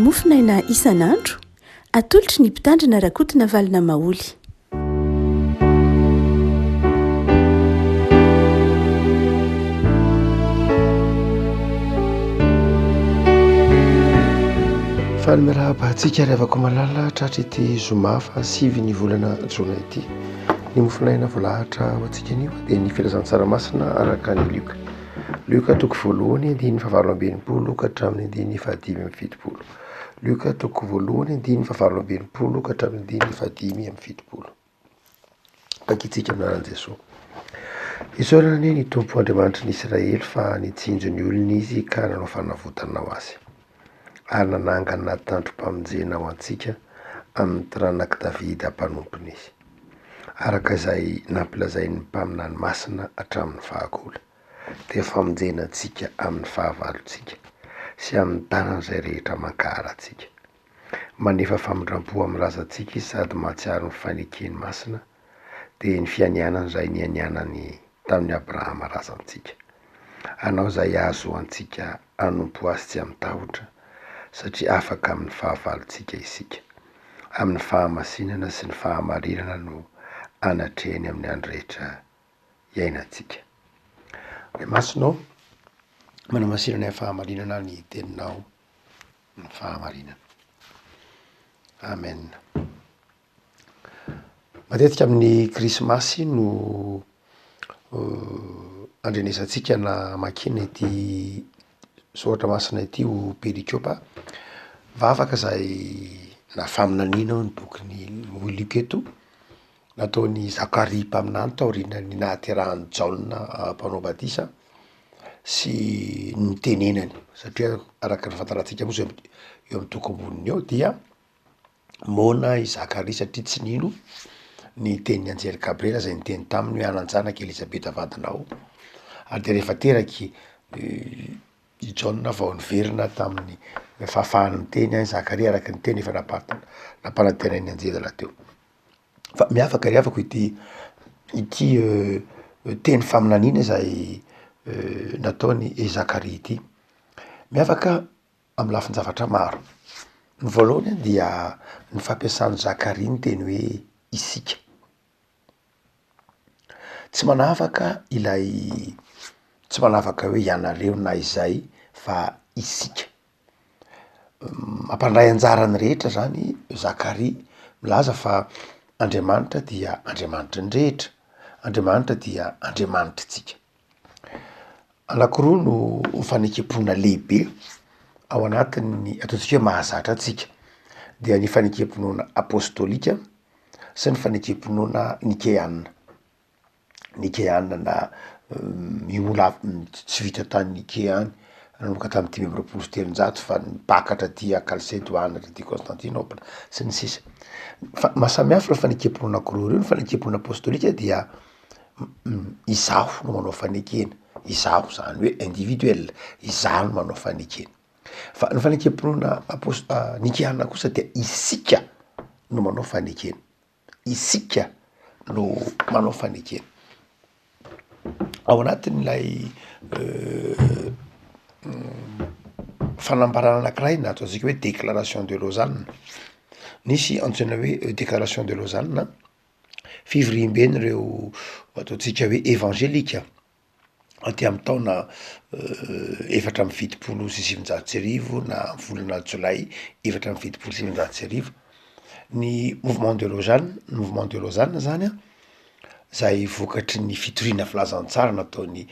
Mofonaina isan'andro, atolotry ny Mpitandrina Rakotonavalona Maholy. Faly miarahaba antsika ry havako malala tratry ity zoma faha sivy ny volana jona ity. Ny mofonaina voalahatra ho antsika anio dia ny filazantsara masina araka an'i Lioka. Lioka toko voalohany andininy fahavalo amby 60 ka hatramin'ny andininy fahadimy amby 70. Lioka toko voalohany andininy fahavalo amby 60 ka hatramin'ny andininy fahadimy amby 70. Vakintsika amin'ny anaran'i Jesoa. Isaorana anie ny Tompo Andriamanitry ny Israely fa nitsinjo ny olony Izy ka nanao fanavotana ho azy, ary nanangana tandrom-pamonjena ho antsika amin'ny taranak'i Davida mpanompony Izy, araka izay nampilazain'ny mpaminany masina hatramin'ny fahagola, dia famonjena antsika amin'ny fahavalontsika sy amin'ny tanan'izay rehetra mankahala antsika. Manefa famindram-po amin'ny razantsika Izy sady mahatsiaro ny fanekeny masina, dia ny fianianany izay nianianany tamin'i Abrahama razantsika. Hanao izay hahazoantsika hanompo Azy tsy amin-tahotra, satria afaka amin'ny fahavalontsika isika. Amin'ny fahamasinana sy ny fahamarinana no anatrehany amin'ny andro rehetra iainantsika. Ray Masina ô, manamasina ny amin'ny fahamarinana ny teninao. ny fahamarinana. Amen. Matetika amin'ny krismasy no andrenesantsika na amakiana ity soratra masina ity ho perikopa, vavaka izay na faminaniana hoy ny bokin'i hoy Lioka eto, nataon'i Zakaria mpaminany taorian'ny nahaterahan'i Jaona mpanao batisa sy nitenenany satria araka ny fahafantarantsika moa zay eo amy toko amboniny eo dia moana i Zakaria satria tsy nino ny tenin'ny anjely Gabriela zay niteny taminy hoe hanan-janaka i Elizabeta vadinao, ary de rehefa teraky i Jaona vao niverina tamin'ny fahafahany miteny i Zakaria araka ny teny efa nampa- nampanantenain'ny anjely rahateo. Fa miavaka ry havako ity ity teny faminaniana izay nataon'i Zakaria ity. Miavaka amin'ny lafin-javatra maro. Ny voalohany dia ny fampiasan'i Zakaria ny teny hoe isika. Tsy manavaka ilay tsy manavaka hoe ianareo na izay fa isika. Mampandray anjara ny rehetra zany Zakaria milaza fa Andriamanitra dia Andriamanitry ny rehetra, Andriamanitra dia Andriamanitritsika. Anakiroa no fanekem-pinoana lehibe ao anatin'ny ataontsika hoe mahazatra antsika, dia ny fanekem-pinoana apôstôlika sy ny fanekem-pinoana nikeana. Nikeana na io moa tsy vita tany Nikea any nanomboka tamin'ny 325 fa nipakatra aty a Kalsedoana hatraty Constantinople sy ny sisa. Fa maha samy hafa ireo fanekem-pinoana anankiroa ireo, ny fanekem-pinoana apôstôlika dia izaho no manao fanekena, izaho zany hoe individuel, izaho no manao fanekena. Fa ny fanekem-pinoana apôs- nikeana kosa dia isika no manao fanekena. isika no manao fanekena. Ao anatin'ilay fanambarana anakiray na ataontsika hoe déclaration de Lausanne, nisy antsoina hoe déclaration de Lausanne, fivoriamben'ireo ataontsika hoe evangelika. aty amin'ny taona 1974 na volana jolay 1974, ny mouvement de Lausanne, ny mouvement de Lausanne zany an, zay vokatry ny fitoriana filazantsara nataon'i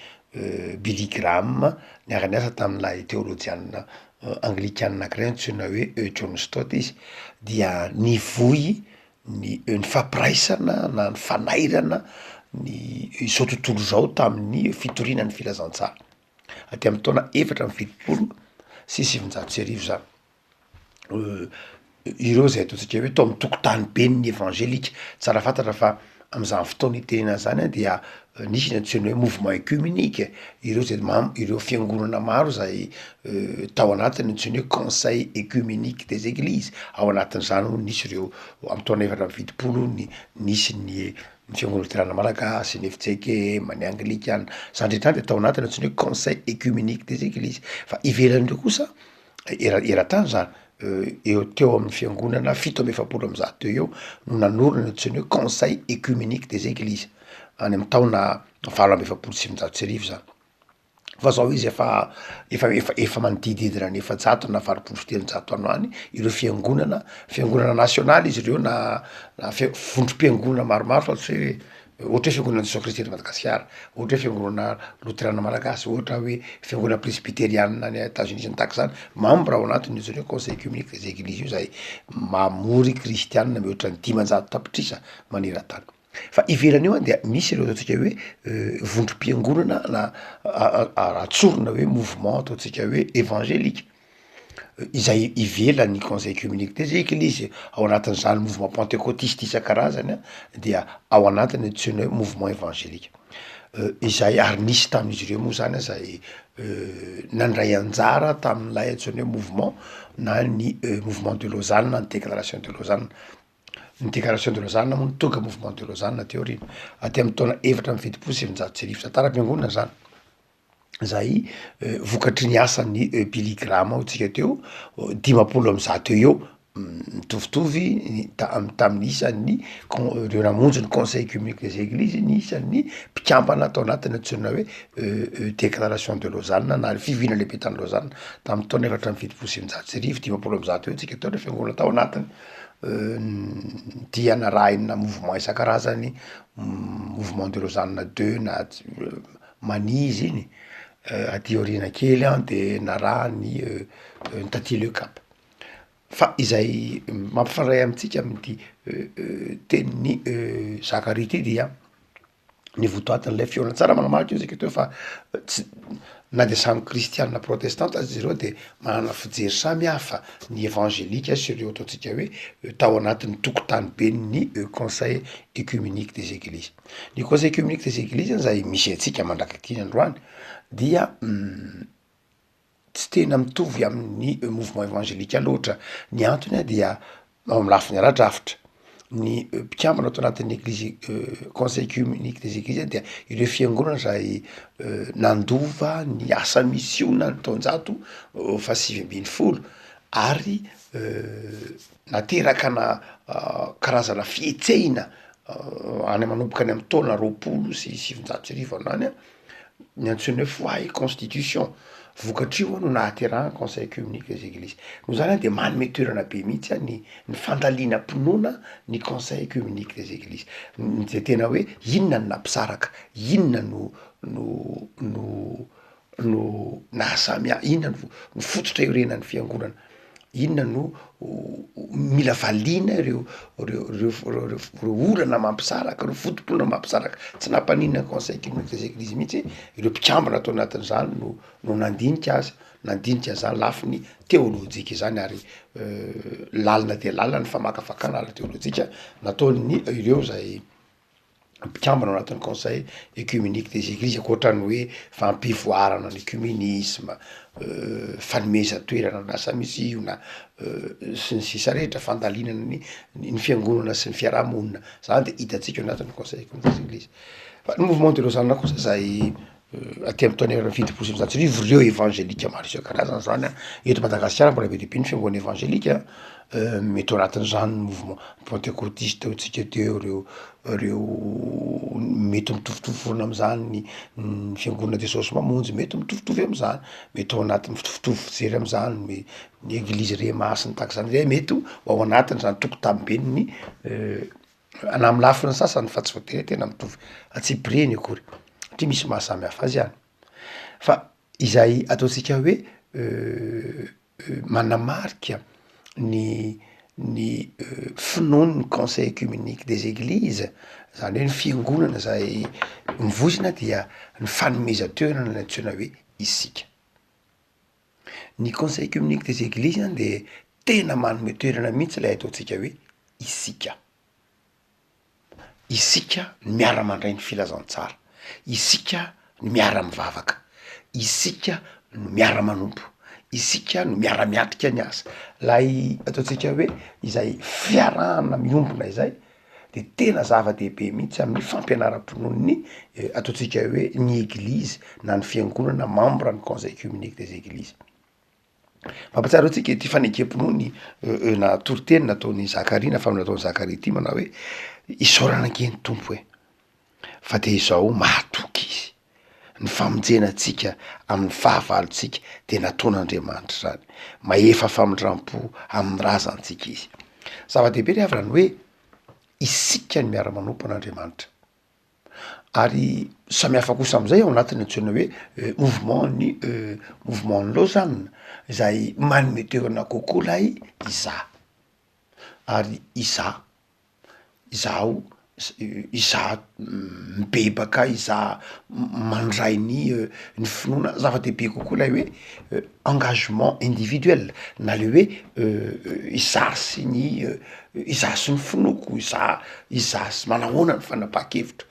Billy Graham niara-niasa tamin'ilay teolojiana anglikana anakiray antsoina hoe John Stott izy, dia nivoy ny ny fampiraisana na ny fanairana ny izao tontolo izao tamin'ny fitoriana ny filazantsara, aty amin'ny taona 1974 zany, ireo zay ataontsika hoe tao amin'ny tokotany ben'ny evangelika, tsara fantatra fa am'zany fotoana itenenana zany an dia nisy ny antsoina hoe mouvement oecumenique, ireo zay mam- ireo fiangonana maro zay tao anatin'ny antsoina hoe conseil œcumenique des eglises, ao anatin'izany hono nisy ireo amin'ny taona 74 ny nisy ny ny fiangonana loterana malagasy, ny fjkm, ny anglikana, zany rehetra zany de tao anatin'ny antsoina hoe conseil œcumenique des eglises, fa ivelan'ireo kosa era- eran-tany zany. eo teo amin'ny fiangonana 147 teo eo no nanorina ny antsoina hoe Conseil Ecuménique des Eglises, any amin'ny taona 1948 zany. Fa zao izy efa efa efa efa manodidididina ny 400 na 380 any ho any ireo fiangonana, fiangonana nasionaly izy ireo na na fia- vondrom-piangonana maromaro fa tsy hoe ohatra hoe fiangonana Jesoa Kristy eto Madagasikara, ohatra hoe fiangonana loterana malagasy, ohatra hoe fiangonana presbyteriana any Etats-Unis sy ny tahaka zany, membre ao anatin'io antsoina hoe conseil oecumenique des eglises io zay mamory kristianina mihoatra ny 500 tapitrisa maneran-tany. Fa ivelan'io an dia misy ireo ataontsika hoe vondrom-piangonana na raha tsorina hoe mouvement ataontsika hoe evangelique, izay ivelan'ny conseil oecumenique des eglises, ao anatin'izany mouvement pentecotiste isan-karazany an dia ao anatin'ny antsoina hoe mouvement evangelique, izay ary nisy tamin'izy ireo moa zany zay nandray anjara tamin'ilay antsoina hoe mouvement na ny mouvement de Lausanne na ny declaration de Lausanne. Ny Déclaration de Lausanne moa no tonga mouvement de Lausanne aty aoriana, aty amin'ny taona 1974. Tantaram-piangonana zany, zay vokatry ny asan'ny Billy Graham hoy tsika teo, 150 eo eo, mitovitovy ny ta- tamin'ny isan'ny con- ireo namonjy ny conseil oecumenique des eglises ny isan'ny mpikambana tao anatin'ny antsoina hoe Déclaration de Lausanne na fivoriana lehibe tany Lausanne tamin'ny taona 1974, 150 eo tsika teo le fiangonana tao anatiny. Dia narahina mouvement isan-karazany, mouvement de Lausanne deux na mania izy iny, aty aoriana kely an de narahan'ny ny taty le cap, fa izay mampifandray amintsika amin'ity tenin'i Zakaria ity dia. ny votoatin'ilay fihaonana. Tsara manamarika io isika teo fa tsy na de samy kristianina protestanta aza izy ireo de manana fijery samy hafa ny evangelika sy ireo ataontsika hoe tao anatin'ny tokotaniben'ny conseil oecumenique des eglises. Ny conseil oecumenique des eglises zay misy antsika mandrak'ity androany dia tsy tena mitovy amin'ny mouvement évangélique loatra, ny antony dia ao amin'ny lafiny ara-drafitra, ny mpikambana ato anatin'ny eglizy conseil oecumenique des eglises dia ireo fiangonana zay nandova ny asa misiona ny taonjato faha-19 ary nateraka na karazana fihetsehina any manomboka any amy taona 1920 any ho any an, ny antsoina hoe foi et constitution, vokatr'io no nahaterahan'ny conseil oecumenique des eglises, noho izany de manome toerana be mihitsy an ny ny fandalinam-pinoana ny conseil oecumenique des eglises, zay tena hoe inona no nampisaraka, inona no no no no nahasamy ha- inona no fototra iorenan'ny fiangonana, inona no mila valiana ireo reo reo reo reo olana mampisaraka, reo foto-pinoana mampisaraka, tsy nampaninona ny conseil oecumenique des eglises mihitsy ireo mpikambana tao anatin'izany no no nandinika azy, nandinika an'zany lafiny teolojika zany ary lalina dia lalina ny famakafakana ara-teolojika nataon'ny ireo zay mpikambana ao anatin'ny conseil oecumenique des eglises ankoatran'ny hoe fampivoarana ny oecumenisme, fanomezan-toerana ny asa misiona sy ny sisa rehetra, fandalinana ny ny fiangonana sy ny fiarahamonina, zany de hitantsika ao anatin'ny conseil oecumenique des eglises, fa ny mouvement de Lausanne kosa zay aty amy taona 1971 ireo evangelika maro isan-karazany zany an, eto Madagasikara mbola be dia be ny fiangonana evangelika mety ao anatin'izany ny mouvement pentecotiste hoy tsika teo, reo reo mety mitovitovy forona am'zany ny ny fiangonana Jesosy Mamonjy mety mitovitovy am'zany, mety ao anatin'ny mitovitovy fijery am'zany ny ny eglizy rema sy ny tahaka zany zay mety ho ao anatin'zany tokotanim-ben'ny na amy lafiny sasany fa tsy voatery hoe tena mitovy antsipiriany akory satria misy maha samy hafa azy ihany, fa izay ataontsika hoe manamarika ny ny finoan'ny conseil oecumenique des eglises zany hoe ny fiangonana zay mivoizina dia ny fanomezan-toerana ny antsoina hoe isika. Ny conseil oecumenique des eglises zany de tena manome toerana mihitsy lay ataontsika hoe isika, isika no miara-mandray ny filazantsara, isika no miara-mivavaka, isika no miara-manompo, isika no miara-miatrika ny asa, lay ataontsika hoe izay fiarahana miombona izay de tena zava-dehibe mihitsy amin'ny fampianaram-pinoan'ny ataontsika hoe ny eglizy na ny fiangonana membre ny conseil oecumenique des eglises. Mampahatsiaro antsika ity fanekem-pinoany na toriteny nataon'i Zakaria na fa nataon'i Zakaria ity manao hoe isaorana ange ny Tompo e, fa de izao mahatoky izy. Ny famonjena antsika amin'ny fahavalontsika dia nataon'Andriamanitra izany. Mahefa famindram-po amin'ny razantsika izy. Zava-dehibe ry havana ny hoe isika no miara-manompo an'Andriamanitra. Ary samy hafa kosa am'izay ao anatin'ny antsoina hoe mouvement ny mouvement ny Lausanne izay manome toerana kokoa ilay izaho. Ary izaho izaho izaho mibebaka, izaho mandray ny ny finoana, zava-dehibe kokoa ilay hoe engagement individuel na le hoe izaho sy ny izaho sy ny finoako, izaho izaho sy manahoana ny fanapahan-kevitro,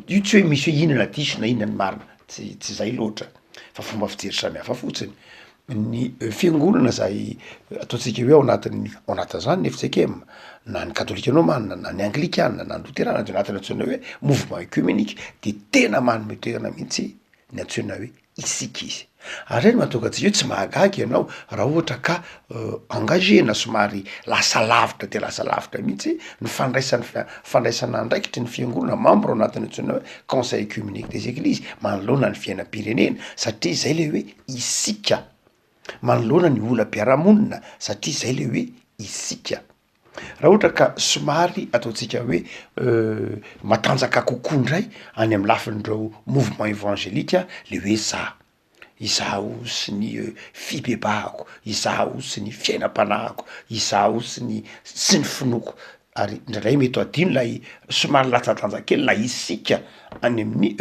io tsy hoe misy hoe inona diso na inona ny marina, tsy tsy zay loatra fa fomba fijery samy hafa fotsiny. Ny fiangonana zay ataontsika hoe ao anatin'ny ao anatin'izany ny fjkm na ny katolika rômana na ny anglikana na ny loterana de anatin'ny antsoina hoe mouvement œcuménique de tena manome toerana mihitsy ny antsoina hoe isika izy, ary zay no mahatonga antsika hoe tsy mahagaga ianao raha ohatra ka engagé na somary lasa lavitra de lasa lavitra mihitsy ny fandraisan'ny fa- fandraisana andraikitry ny fiangonana membre ao anatin'ny antsoina hoe conseil œcuménique des églises manoloana ny fiainam-pirenena satria zay le hoe isika manoloana ny olam-piarahamonina satria zay le hoe isika. Raha ohatra ka somary ataontsika hoe matanjaka kokoa ndray any amy lafin'ireo mouvement évangélique le hoe za, izaho sy ny fibebahako, izaho sy ny fiainam-panahiko, izaho sy ny sy ny finoako, ary indraindray mety ho adino lay somary latsa-danja kely na isika any amin'ny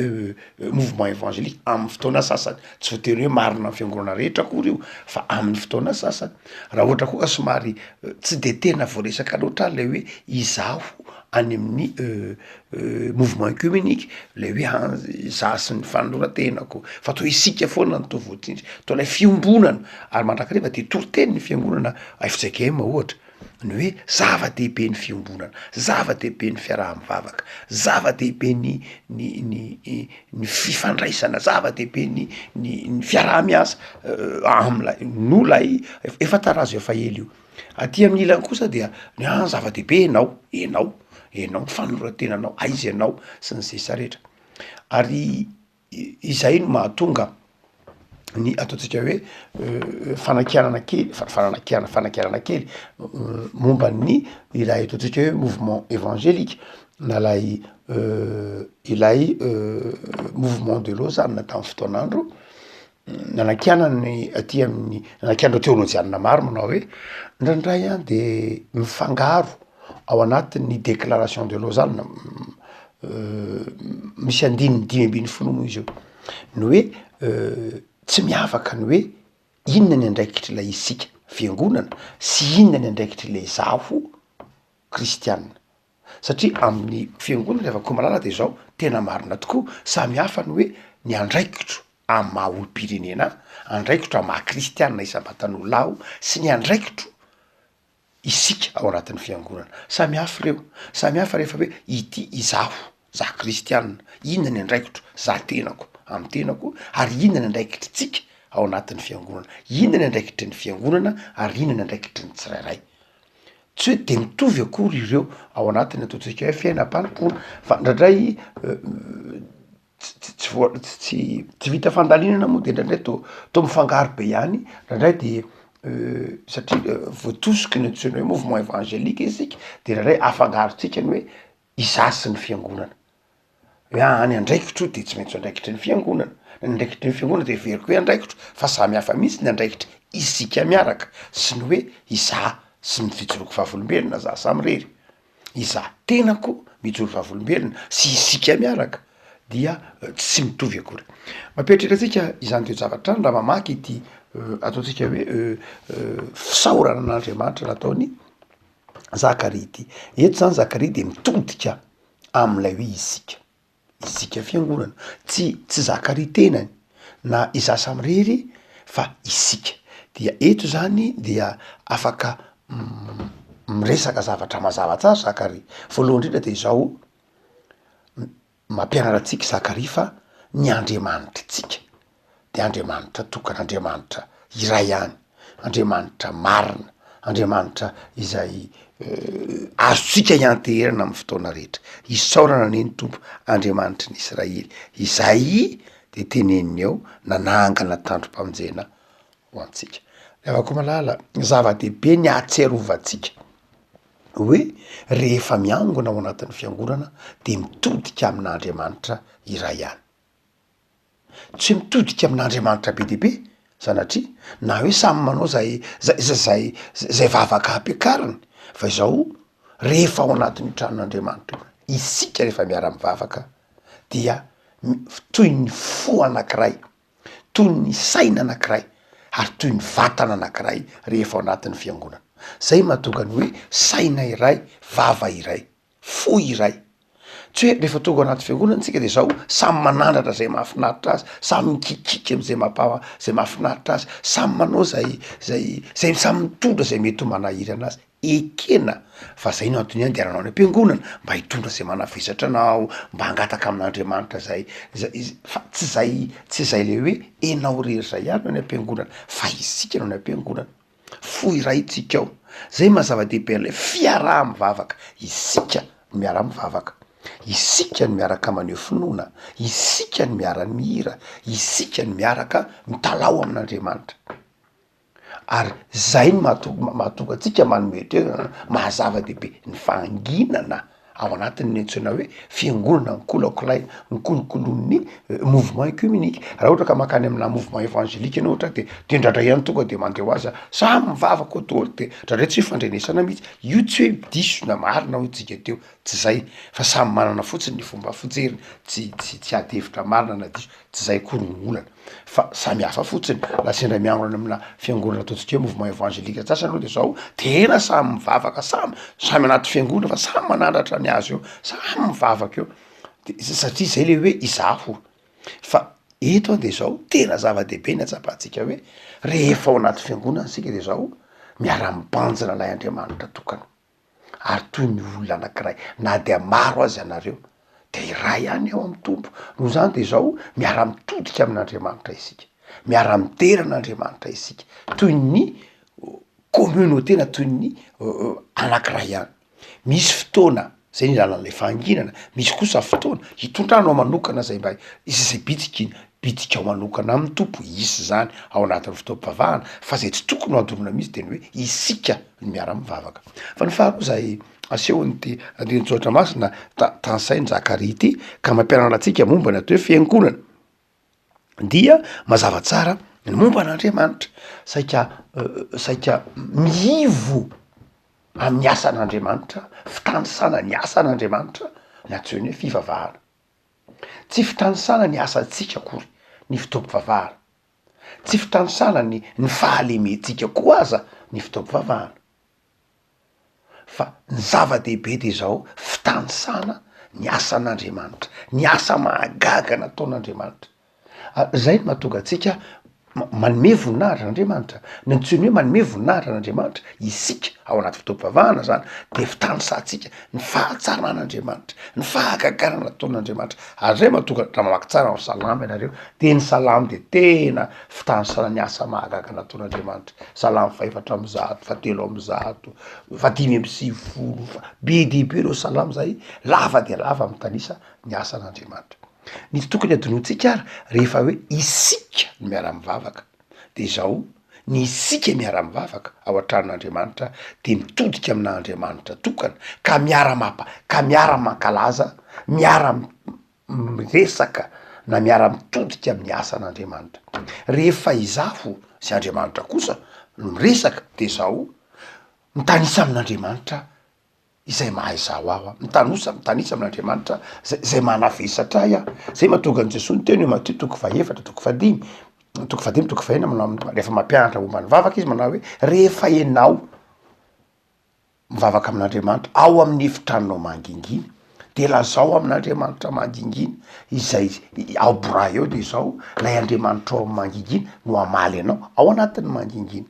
mouvement évangélique amin'ny fotoana sasany, tsy voatery hoe marina amin'ny fiangonana rehetra akory io fa amin'ny fotoana sasany, raha ohatra koa ka somary tsy de tena voaresaka loatra ary lay hoe izaho any amin'ny mouvement œcuménique lay hoe an- za sy ny fanoloran-tenako fa toa isika foana no toa voatsindry, toa lay fiombonana ary mandrakariva de toriteny ny fiangonana fjkm ohatra. Ny hoe zava-dehibe ny fiombonana, zava-dehibe ny fiaraha-mivavaka, zava-dehibe ny ny ny ny fifandraisana, zava-dehibe ny ny ny fiaraha-miasa am'lay no lay efa tarazo efa ela io. Aty amin'ny ilany kosa dia ny an zava-dehibe enao, enao, enao, ny fanoloran-tenanao, aiza ianao sy ny sisa rehetra. Ary Izay no mahatonga ny ataontsika hoe fanakianana kely, fa-fananakiana- fanakianana kely momba ny ilay ataontsika hoe mouvement évangélique na lay ilay mouvement de Lausanne tam'y fotoan'andro nanakianany aty amin'ny nanakian'ireo teôlôjianina maro manao hoe indraindray an de mifangaro ao anatin'ny déclaration de Lausanne misy andininy 15 moa izy io, ny hoe tsy miavaka ny hoe inona ny andraikitr'ilay isika fiangonana sy inona ny andraikitr'ilay izaho kristianina, satria amin'ny fiangonana rehefa koa malala de zao tena marina tokoa samy hafa ny hoe ny andraikitro amy maha olom-pirenena ahy, andraikitro amy maha kristianina isam-batan'olona aho sy ny andraikitro isika ao anatin'ny fiangonana. Samy hafa ireo, samy hafa rehefa hoe ity izaho, za kristianina, inona ny andraikitro, za tenako amin'ny tenako ary inona ny andraikitritsika ao anatin'ny fiangonana, inona ny andraikitry ny fiangonana ary inona ny andraikitry ny tsirairay. Tsy hoe de mitovy akory ireo ao anatin'ny ataontsika hoe fiainam-panompoana fa indraindray tsy voa- tsy tsy vita fandalinana moa de indraindray tô tô mifangaro be ihany, indraindray de satria voatosiky ny antsoina hoe mouvement évangélique isika de indraindray afangarontsika ny hoe izaho sy ny fiangonana, hoe aa ny andraikitro de tsy maintsy andraikitry ny fiangonana, ny andraikitry ny fiangonana de heveriko hoe andraikitro fa samy hafa mihitsy ny andraikitry isika miaraka sy ny hoe izaho sy ny fijoroako vavolombelona za samirery. Izaho tenako mijoro vavolombelona sy isika miaraka dia tsy mitovy akory. Mampieritreritra antsika izany toe-javatra izany raha mamaky ity ataontsika hoe fisaorana an'Andriamanitra nataon'i Zakaria ity. Eto zany Zakaria de mitodika am'ilay hoe isika. Isika fiangonana, tsy tsy Zakaria tenany na izaho samirery fa isika, dia eto zany dia afaka miresaka zavatra mazava tsara Zakaria, voalohany indrindra de izao, mampianatra antsika Zakaria fa ny Andriamanitritsika de Andriamanitra tokana, Andriamanitra iray ihany. Andriamanitra marina, Andriamanitra izay azontsika ianteherana amin'ny fotoana rehetra. Isaorana anie ny Tompo Andriamanitry ny Israely izay de teneniny eo nanangana tandrom-pamonjena ho antsika. Ry havako malala, zava-dehibe ny ahatsiarovantsika hoe rehefa miangona ao anatin'ny fiangonana de mitodika amin'Andriamanitra iray ihany. Tsy mitodika amin'Andriamanitra be dia be sanatria, na hoe samy manao zay zay zay zay vavaka ampiakariny, fa izao rehefa ao anatin'io tranon'Andriamanitra io, isika rehefa miara-mivavaka dia toy ny fo anankiray, toy ny saina anankiray, ary toy ny vatana anankiray rehefa ao anatin'ny fiangonana. Zay mahatonga ny hoe saina iray, vava iray. Fo iray. Tsy hoe rehefa tonga ao anaty fiangonana tsika de zao samy manandratra zay mahafinaritra azy, samy mikikiky am'zay mampa- zay mahafinaritra azy, samy manao zay zay zay samy mitondra zay mety ho manahirana azy, ekena fa zay no antony andehananao any am-piangonana mba hitondra zay manavesatra anao, mba hangataka amin'Andriamanitra zay zay iz- fa tsy zay tsy zay le hoe enao rery zay ihany no any am-piangonana fa isika no any am-piangonana. Fo iray tsika ao. Zay maha zava-dehibe an'ilay fiaraha-mivavaka. Isika no miara-mivavaka, isika no miaraka maneho finoana, isika no miara-mihira, isika no miaraka mitalaho amin'Andriamanitra. Ary zay no mahato- mahatonga antsika manome toerana maha zava-dehibe ny fahanginana. ao anatin'ny antsoina hoe fiangonana mikolakolaina, mikolokoloin'ny mouvement œcuménique, raha ohatra ka mankany amina mouvement évangélique ianao ohatra de de indraindray ihany tonga de mandeha ho azy a, samy mivavaka ao daholo de indraindray tsy ifandrenesana mihitsy, io tsy hoe diso na marina hoy tsika teo, tsy zay fa samy manana fotsiny ny fomba fijeriny, tsy tsy tsy ady hevitra marina na diso, tsy zay akory ny olana. Fa samy hafa fotsiny, raha sendra miangona any amina fiangonana ataontsika hoe mouvement évangélique sasany aloha de zao, tena samy mivavaka samy samy anaty fiangonana fa samy manandratra ny azy eo, samy mivavaka eo, de satria zay le hoe izaho, fa eto an de zao tena zava-dehibe ny ahatsapantsika hoe rehefa ao anaty fiangonana isika de zao miara-mibanjina ilay Andriamanitra tokana. ary toy ny olona anankiray, na dia maro aza ianareo, dia iray ihany ao amin'ny Tompo. Noho izany dia izao, miara-mitodika amin'Andriamanitra isika, miara-midera an'Andriamanitra isika, toy ny communauté na toy ny anankiray ihany. Misy fotoana, zay ny ilana an'ilay fahanginana, misy kosa fotoana hitondranao manokana zay mba izay bitsiky bitikao manokana amin'ny Tompo, hisy izany ao anatin'ny fotoam-pivavahana, fa zay tsy tokony ho adinoina mihitsy de ny hoe isika no miara-mivavaka. Fa ny faharoa izay asehon'ity andinin-tsoratra masina ta- tanisain'i Zakaria ity ka mampianatra antsika momba ny atao hoe fiangonana dia mazava tsara ny momba an'Andriamanitra, saika saika miivo amin'ny asan'Andriamanitra, fitanisana ny asan'Andriamanitra ny antsoiny hoe fivavahana. Tsy fitanisana ny asantsika akory ny fotoam-pivavahana. Tsy fitanisana ny ny fahalementsika koa aza ny fotoam-pivavahana. Fa ny zava-dehibe de izao, fitanisana ny asan'Andriamanitra, ny asa mahagaga nataon'Andriamanitra. Ary zay no mahatonga antsika manome voninahitra an'Andriamanitra. Ny antsoiny hoe manome voninahitra an'Andriamanitra isika ao anaty fotoam-pivavahana zany de fitanisantsika ny fahatsaran'Andriamanitra, ny fahagagana nataon'Andriamanitra. Ary zay mahatonga raha mamaky tsara ny salamo ianareo de ny salamo de tena fitanisana ny asa mahagaga nataon'Andriamanitra. Salamo fahefatra ambizato, fahatelo ambizato, fahadimy amby sivifolo, fa be dia be ireo salamo zay lava dia lava mitanisa ny asan'Andriamanitra. Ny tsy tokony hadinointsika ary rehefa hoe isika no miara-mivavaka de izao, ny isika miara-mivavaka ao an-tranon'Andriamanitra de mitodika amina Andriamanitra tokana ka miara-mampa- ka miara-mankalaza, miara miresaka na miara-mitodika amin'ny asan'Andriamanitra. Rehefa izaho sy Andriamanitra kosa no miresaka de izao, mitanisa amin'Andriamanitra izay mahay zaho aho aho, mitanosa mitanisa amin'Andriamanitra zay zay manavesatra ahy aho, zay mahatonga an'i Jesoa niteny hoe Matio toko fahefatra toko fahadimy, toko fahadimy toko fahenina manao rehefa mampianatra momba ny vavaka izy manao hoe rehefa ianao mivavaka amin'Andriamanitra ao amin'ny efitranonao mangingina de lazao amin'Andriamanitra mangingina izay ao boray eo de izao lay Andriamanitra ao amin'ny mangingina no hamaly anao ao anatin'ny mangingina.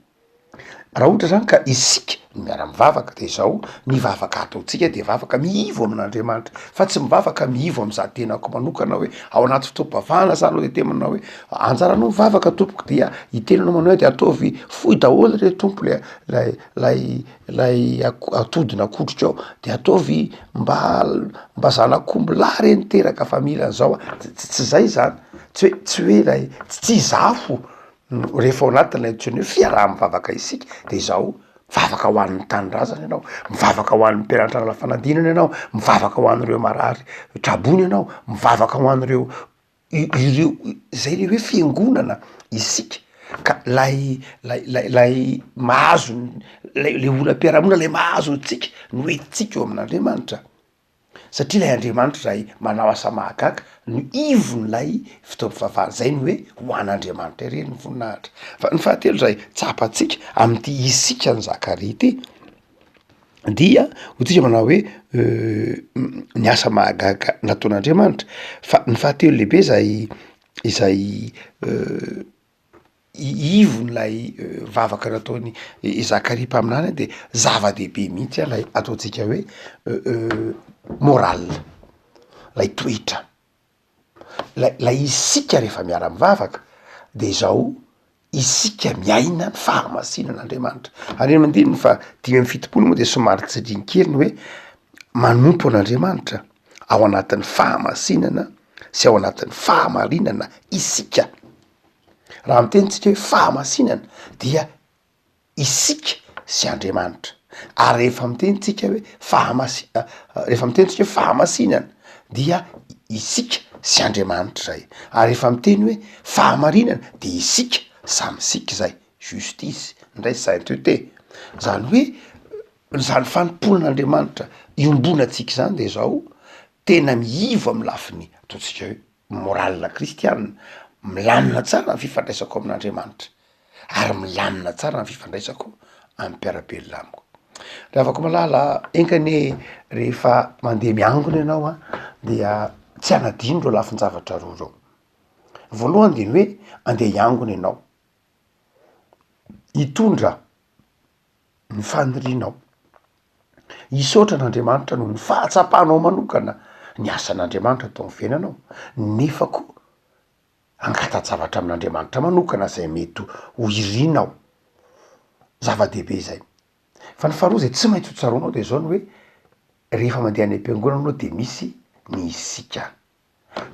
Raha ohatra zany ka isika no miara-mivavaka de zao, ny vavaka ataontsika de vavaka miivo amin'Andriamanitra fa tsy mivavaka miivo am'za tenako manokana hoe ao anaty fotoam-pivavahana zany hoe de manao hoe anjaranao mivavaka tompoko dia hiteny anao manao hoe de ataovy fohy daholo re tompo le lay lay lay atody nakotrika ao de ataovy mba mba zanak'omby lahy re niteraka fa mila an'zao ah, tsy zay zany, tsy hoe tsy hoe lay tsy izaho Rehefa ao anatin'ilay antsoina hoe fiaraha-mivavaka isika de izao, mivavaka ho an'ny tanindrazana ianao, mivavaka ho an'ny mpianatra hanala fanadinana ianao, mivavaka ho an'ireo marary traboina ianao, mivavaka ho an'ireo ireo zay le hoe fiangonana isika ka lay lay lay lay mahazo lay le olam-piarahamonina lay mahazo antsika no entintsika eo amin'Andriamanitra. Satria ilay Andriamanitra izay manao asa mahagaga no ivon'ilay fotoam-pivavahana, zay ny hoe ho an'Andriamanitra irery ny voninahitra. Fa ny fahatelo izay tsapantsika amin'ity isika an'i Zakaria ity dia hoy tsika manao hoe ny asa mahagaga nataon'Andriamanitra, fa ny fahatelo lehibe zay izay ivon'ilay vavaka nataon'i Zakaria mpaminany de zava-dehibe mihitsy ilay ataontsika hoe morale, lay toetra, lay lay isika rehefa miara-mivavaka de izao isika miaina ny fahamasinan'Andriamanitra, any amin'ny andininy faha 75 moa de somary tsindriny kely ny hoe manompo an'Andriamanitra ao anatin'ny fahamasinana sy ao anatin'ny fahamarinana isika. Raha miteny tsika hoe fahamasinana dia isika sy Andriamanitra, ary rehefa miteny tsika hoe fahamasi- rehefa miteny tsika hoe fahamasinana dia isika sy Andriamanitra zay, ary rehefa miteny hoe fahamarinana de isika samy isika zay, justice ndray sainteté, zany hoe zany fanompoana an'Andriamanitra iombonantsika zany de zao tena miivo amy lafiny ataontsika hoe morale kristiana, milamina tsara ny fifandraisako amin'Andriamanitra ary milamina tsara ny fifandraisako amin'ny mpiara-belona amiko. Ry havako malala, enga anie rehefa mandeha miangona ianao an, dia tsy hanadino ireo lafin-javatra roa ireo. Voalohany de ny hoe andeha hiangona ianao, hitondra ny fanirianao. Hisaotra an'Andriamanitra noho ny fahatsapanao manokana ny asan'Andriamanitra tao amin'ny fiainanao, nefa koa hangata-javatra amin'Andriamanitra manokana izay mety ho irinao. Zava-dehibe izay. Fa ny faharoa izay tsy maintsy ho tsaroanao de zao ny hoe rehefa mandeha any am-piangonana anao de misy ny isika.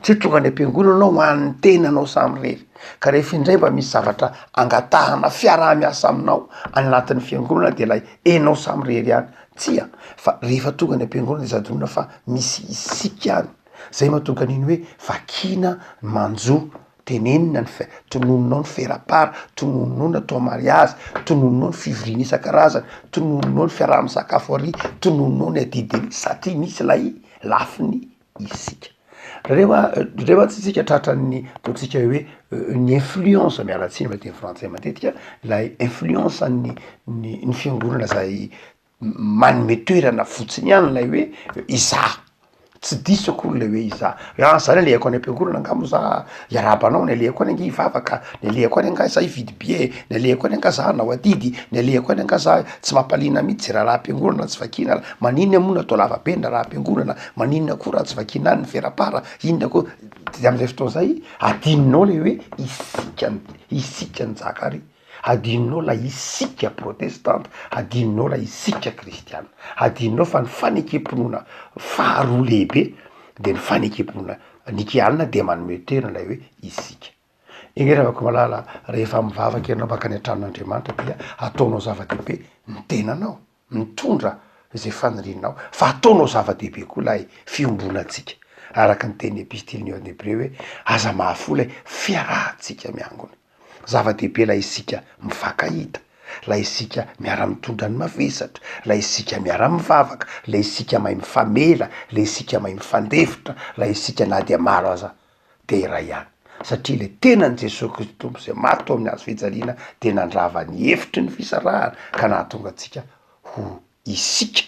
Tsy hoe tonga any am-piangonana ianao ho an'ny tenanao samirery, ka rehefa indray mba misy zavatra angatahana fiaraha-miasa aminao any anatin'ny fiangonana de ilay enao samirery ihany, tsia, fa rehefa tonga any am-piangonana de aza adinoina fa misy isika any, zay mahatonga an'iny hoe vakiana ny manjo, tenenina ny fe- tononinao ny ferapara, tononinao ny atao mariazy, tononinao ny fivoriana isan-karazany, tononinao ny fiaraha-misakafo ary, tononinao ny adidy ery satria misy ilay lafiny isika. Reo a, reo mantsy isika tratran'ny ataontsika hoe ny influence, miala tsiny fa teny frantsay matetika, lay influence an'ny ny ny fiangonana zay manome toerana fotsiny ihany lay hoe izaho, tsy diso akory lay hoe izaho, ah za ny alehako any am-piangonana nga moa za hiarahaba anao, ny alehako any ange hivavaka, ny alehako any angaha za hividy billet, ny alehako any angaha za hanao adidy, ny alehako any angaha za tsy mampaliana mihitsy ze raharaham-piangonana tsy vakiana, maninona moa no atao lava be ny raharaham-piangonana, maninona koa raha tsy vakiana any ny ferapara, inona koa, de am'zay fotoana zay adinonao le hoe isika isika njaka ary, adinonao lay isika protestanta, adinonao lay isika kristiana, adinonao fa ny fanekem-pinoana faharoa lehibe de ny fanekem-pinoana nikeana de manome toerana lay hoe isika. Enga ry havako malala, rehefa mivavaka ianao mankany an-tranon'Andriamanitra dia ataonao zava-dehibe ny tenanao, mitondra izay fanirianao, fa ataonao zava-dehibe koa ilay fiombonantsika, araka ny tenin'ny epistilin'ny eo Hebreo hoe aza mahafoy ilay fiarahantsika miangona. Zava-dehibe ilay isika mifankahita, ilay isika miara-mitondra ny mavesatra, ilay isika miara-mivavaka, ilay isika mahay mifamela, ilay isika mahay mifandefitra, ilay isika na dia maro aza dia iray ihany, satria ilay tenan'i Jesoa Kristy Tompo izay maty teo amin'ny hazo fijaliana dia nandrava ny efitry ny fisarahana ka nahatonga antsika ho isika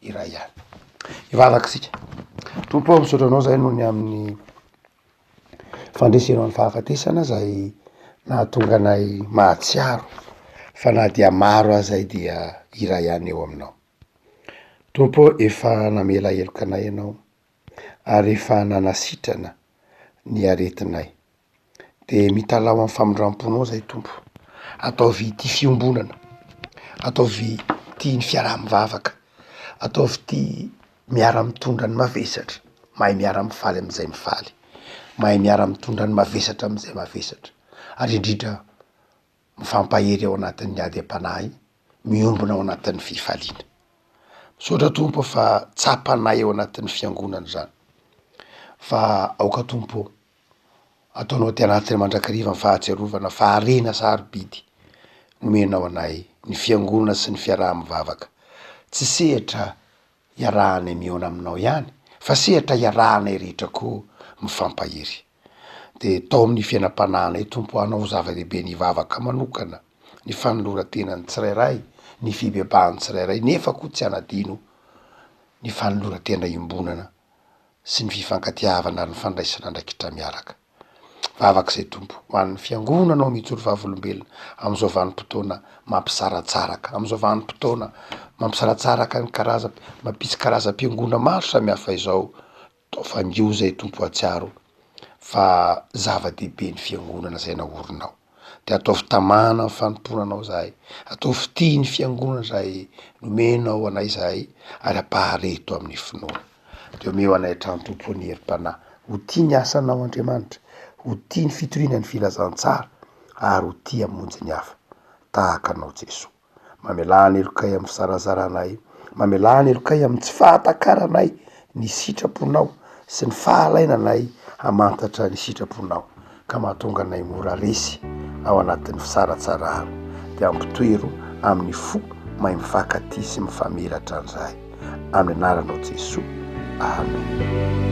iray ihany. Hivavaka isika. Tompo ô, misaotra Anao izahay noho ny amin'ny fandresenao ny fahafatesana izay nahatonga anay mahatsiaro. Fa na dia maro aza ay dia iray ihany eo aminao. Tompo ô, efa namela heloka anay Ianao, ary efa nanasitrana ny aretinay. Dia mitalaho amin'ny famindram-ponao izahay Tompo, ataovy ity fiombonana, ataovy ity ny fiaraha-mivavaka, ataovy ity miara-mitondra ny mavesatra, mahay miara-mifaly amin'izay mifaly, mahay miara-mitondra ny mavesatra amin'izay mavesatra, ary indrindra mifampahery ao anatin'ny ady am-panahy, miombona ao anatin'ny fifaliana. Misaotra Tompo fa tsapanay ao anatin'ny fiangonana izany, fa aoka Tompo ô, ataonao aty anatiny mandrakariva ny fahatsiarovana fa harena sarobidy nomenao anay ny fiangonana sy ny fiaraha-mivavaka. Tsy sehatra iarahanay mihaona aminao ihany fa sehatra iarahanay rehetra koa mifampahery. Dia tao amin'ny fiainam-panahinay Tompo hanao zava-dehibe ny vavaka manokana, ny fanoloran-tenan'ny tsirairay, ny fibebahan'ny tsirairay nefa koa tsy hanadino ny fanoloran-tena iombonana sy ny fifankatiavana ary ny fandraisana andraikitra miaraka. Vavaka izay Tompo, ho an'ny Fiangonanao mijoro vavolombelona amin'izao vanim-potoana mampisaratsaraka, amin'izao vanim-potoana mampisaratsaraka ny karazam- mampisy karazam-piangona maro samihafa izao, tao fangio izay Tompo hatsiaro fa zava-dehibe ny Fiangonana izay naorinao. De ataovy tamana ny fanompoana anao zahay, ataovy tia ny fiangonana izay nomenao anay zahay ary ampahareto amin'ny finoana. De omeo anay hatrany Tompo ny herim-panahy ho tia ny asanao Andriamanitra, ho tia ny fitoriana ny filazantsara ary ho tia hamonjy ny hafa tahaka anao Jesoa. Mamelà ny helokay amin'ny fisarasaranay, mamelà ny helokay amin'ny tsy fahatakaranay ny sitraponao sy ny fahalainanay hamantatra ny sitraponao ka mahatonga anay mora resy ao anatin'ny fisaratsarahana, dia ampitoero amin'ny fo mahay mifankatia sy mifamela hatrany izahay. Amin'ny anaranao Jesoa. Amen.